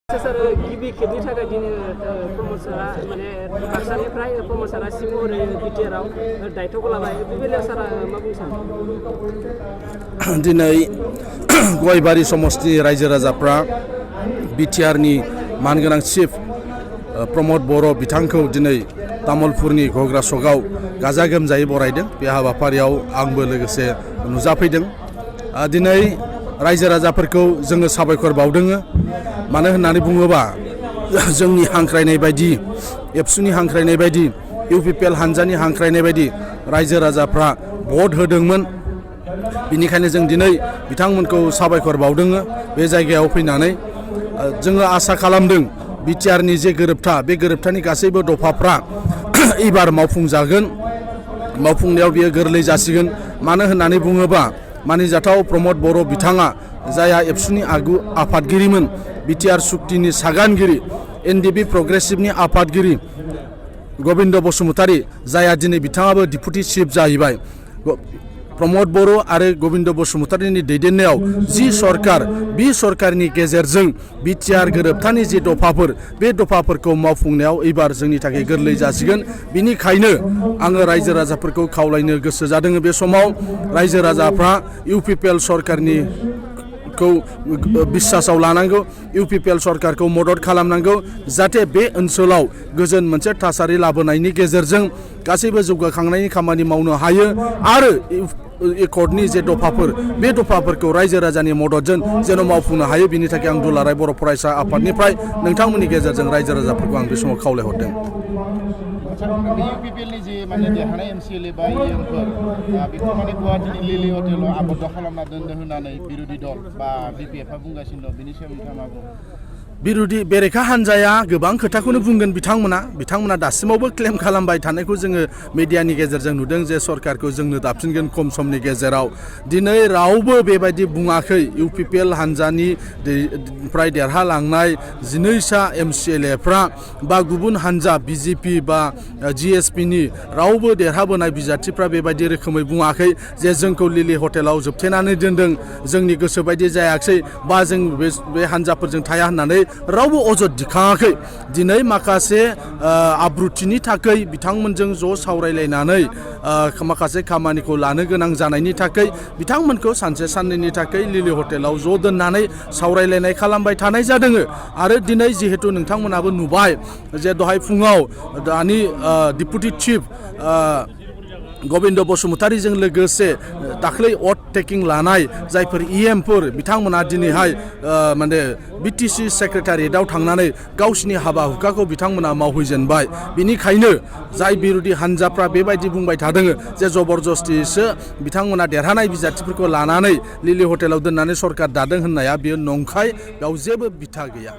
सर गिबि खेबनि थाखाय दिनै प्रम'सना माने बाक्सानिफ्राय प्रम'सना सिमोर बिटिआरआव दायथ'खौ लाबाय बे बेलायाव सारा मा बुंनो सानो दिनै गयबारि समस्तिनि रायजो राजाफ्रा बिटिआरनि मानगोनां चिफ प्रमद बर' बिथांखौ दिनै तामुलपुरनि घग्रा सकआव गाजा गोमजायै बरायदों। बे हाबाफारियाव आंबो लोगोसे नुजाफैदों। दिनै रायजो राजाफोरखौ जोङो साबायखर बावदों। मानो होननानै बुङोबा जोंनि हांख्रायनाय बायदि एबसुनि हांख्रायनाय बायदि इउपिपिएल हानजानि हांख्रायनाय बायदि रायजो राजाफ्रा भट होदोंमोन। बिनिखायनो जों दिनै बिथांमोनखौ साबायखर बावदों। बे जायगायाव फैनानै जोङो आसा खालामदों बिटिआरनि जे गोरोबथा बे गोरोबथानि गासैबो दफाफ्रा एबार मावफुंजागोन। मावफुंनायाव बियो गोरलै जासिगोन। मानो होननानै बुङोबा मानिजाथाव प्रमद बर' बिथाङा जायहा एबसुनि आफादगिरिमोन, बिटिआर सुक्तिनि सागानगिरि, एनडिपि प्रग्रेसिभनि आफादगिरि गबिन्द बसुमतारी, जायहा दिनै बिथाङाबो डिपुटि चिफ जाहैबाय। प्रमद बर' आरो गबिन्द बसुमतारीनि दैदेननायाव जि सरकार, बे सरकारनि गेजेरजों बिटिआर गोरोबथानि जि दफाफोर, बे दफाफोरखौ मावफुंनायाव एबार जोंनि थाखाय गोरलै जासिगोन। बिनिखायनो आङो रायजो राजाफोरखौ खावलायनो गोसो जादों। बे समाव रायजो राजाफ्रा इउपिपिएल सरकारनि खौ बिसासाव लानांगौ, इउपिपिएल सरकारखौ मदद खालामनांगौ, जाहाथे बे ओनसोलाव गोजोन मोनसे थासारि लाबोनायनि गेजेरजों गासैबो जौगाखांनायनि खामानि मावनो हायो आरो एकर्डनि जे दफाफोर, बे दफाफोरखौ रायजो राजानि मददजों जेन' मावफुंनो हायो। बिनि थाखाय आं दुलाराय बर' फरायसा आफादनिफ्राय नोंथांमोननि गेजेरजों रायजो राजाफोरखौ आं बे समाव खावलायहरदों। इउपिपिएलनि जे माने देरहानाय एमसिएलए बा इएमफोर बेखौ माने गुवाहाटीनि लिलि हटेलाव आबद्ध खालामना दोनदों होननानै बिरोधी दल बा बिपिएफआ बुंगासिनो दं। बेनि सायाव नोंथाङा मा बुङो? बिरोधी बेरेखा हान्जाया गोबां खोथाखौनो बुंगोन। बिथांमोना दासिमावबो क्लेम खालामबाय थानायखौ जोङो मिडियानि गेजेरजों नुदों जे सरकारखौ जोंनो दाफिनगोन खम समनि गेजेराव। दिनै रावबो बेबायदि बुङाखै। इउपिपिएल हान्जानि फ्राय देरहालांनाय 12सा एमसिएलएफ्रा बा गुबुन हान्जा बिजेपि बा जिएसपिनि रावबो देरहाबोनाय बिजाथिफ्रा बेबायदि रोखोमै बुङाखै जे जोंखौ लिलि हटेलाव जोबथेनानै दोनदों, जोंनि गोसो बायदि जायाखै बा जों बे हान्जाफोरजों थाया होननानै रावबो अजद दिखाङाखै। दिनै माखासे आब्रुथिनि थाखाय बिथांमोनजों ज' सावरायलायनानै माखासे खामानिखौ लानो गोनां जानायनि थाखाय बिथांमोनखौ सानसे साननैनि थाखाय लिलि हटेलाव ज' दोननानै सावरायलायनाय खालामबाय थानाय जादों। आरो दिनै जिहेतु नोंथांमोनाबो नुबाय जे दहाय फुङाव दानि डिपुटि चिफ गबिन्द बसुमतारीजों लोगोसे दाख्लै अथ टेकिं लानाय जायफोर इएमफोर, बिथांमोना दिनैहाय माने बिटिसि सेक्रेटारियेटआव थांनानै गावसिनि हाबा हुखाखौ बिथांमोना मावहैजेनबाय। बिनिखायनो जाय बिरोधी हान्जाफ्रा बेबायदि बुंबाय थादों जे जबरदस्तिसो बिथांमोना देरहानाय बिजाथिफोरखौ लानानै लिलि हटेलाव दोननानै सरकार दादों होननाया बेयो नंखाय, बेयाव जेबो बिथा गैया।